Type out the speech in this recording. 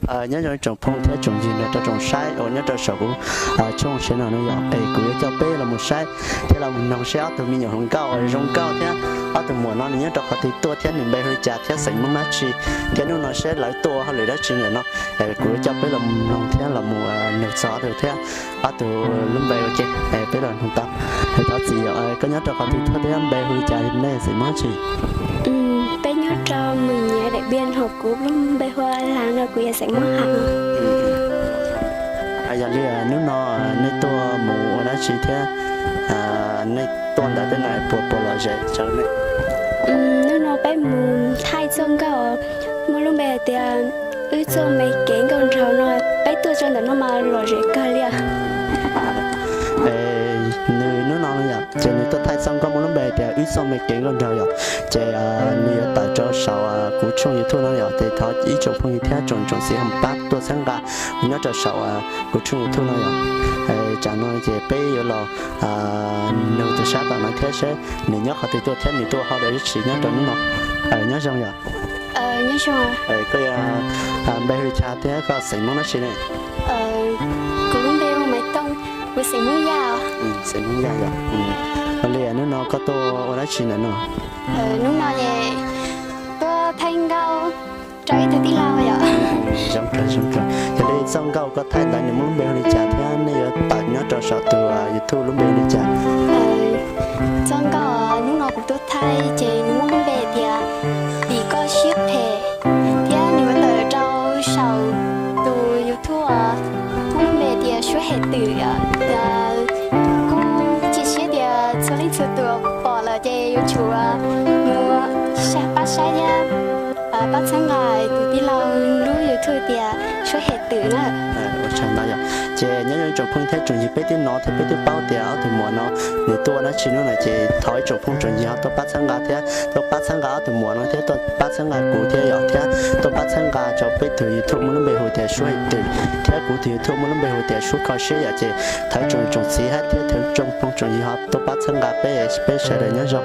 Nyob zoo tsoom phooj thiab tsoom ywg nrog rau tsoom saib uas nyob rau saum kuv tshooj sab no no yog es kuv yuav coj peb los mus saib thiab los mus noog seb ob tug me nyuam hluas nkauj uas zoo nkauj thiab ob tug muam no nws nyob rau qhov twg tuaj thiab nws npe hu li cas thiab xeem Hmoob dab tsi, thiab hnub no seb lawv tuaj ua hauj lwm dab tsi ntawm no. Kuv yuav coj peb los mus noog thiab los mus nug txog ob tug thiab ob tug lub npe ua ke, peb los noog tau. Thov txim yom, koj nyob rau qhov twg thiab npe hu li cas, nej xeem Hmoob dab tsi? Peb nyob rau Mường Nhé, Điện Biên, ho kuv lub npe hu ua Lav no, kuv yog xeem Hmoob Ham. Yog li hnub no nej tuaj mus ua dab tsi thiab nej tuaj ntawm tej no puas puas lom zem rau nej? Hnub no peb mus thaij txoj nkauj muaj lub npe hais tias Wb Txoj Me Kev Nkauj Nraug no, peb tuaj rau ntawm no mas lom zem kawg li. Nws hnub no yom ces nws tuaj thaij txoj nkauj muaj lub npe hais tias Wb Txoj Me Kev Nkauj Nraug yom, ces nws yuav tawm rau saum kuv tshooj YouTube no yom, ces thov ib tsoom phooj ywg thiab tsoom tsoom txiv ho pab tuaj txhawb nqa nyob rau saum kuv tshooj YouTube no yom. Tsam no ces peb yuav los nug tus sab tom no thiab seb nws nyob qhov twg tuaj thiab nws tuaj hauj lwm dab tsi nyob rau hnub no. Nyob zoo yom. Koj yog npe hu li cas thiab koj xeem Hmoob dab tsi ne? Kuv lub npe hu Maiv Tooj, kuv xeem Hmoob Yaj. Xeem Hmoob Yaj yom. Ua li hnub no koj tuaj ua dab tsi ntawm no? Hnub no tuaj thaij nkauj rau ib tug tij laug yom. Zoo kawg, zoo kawg. Yog li txoj nkauj koj thaij ntawd nws muaj lub npe hu li cas thiab nej yuav tawm nyob rau saum tus YouTube lub npe hu li cas? Txoj nkauj hnub no kuv tuaj thaij ces nws muaj lub npe tias Tim Koj Siab Phem, thiab nws yuav tawm rau saum tus YouTube muaj lub npe tias Suab Hem Twm yom. Kuv cia siab tias txhua leej txhua tus pom lawm ces yuav tsum mus pab saib thiab pab txhawb nqa tus tij laug lub YouTube tias Suab Hem Twm na. Ua tsaug ntau yom. Ces nyob zoo tsoom phooj thiab tsoom ywg, peb twb hnov thiab peb twb paub tias ob tug muam no nws tuaj ua dab tsi no na, ces thov ib tsoom phooj tsoom ywg ho tuaj pab txhawb nqa thiab tuaj pab txhawb nqa ob tug muam no thiab tuaj pab txhawb nqa kuv thiab yom, thiab tuaj pab txhawb nqa rau peb tus YouTube muaj lub npe hu tias Suab Hem Twm thiab kuv tus YouTube muaj lub npe hu tias Suab Kho Siab yom. Ces thov ib tsoom tsoom txiv thiab tsoom phooj tsoom ywg ho tuaj pab txhawb nqa peb, peb sawv daws nyob zoo.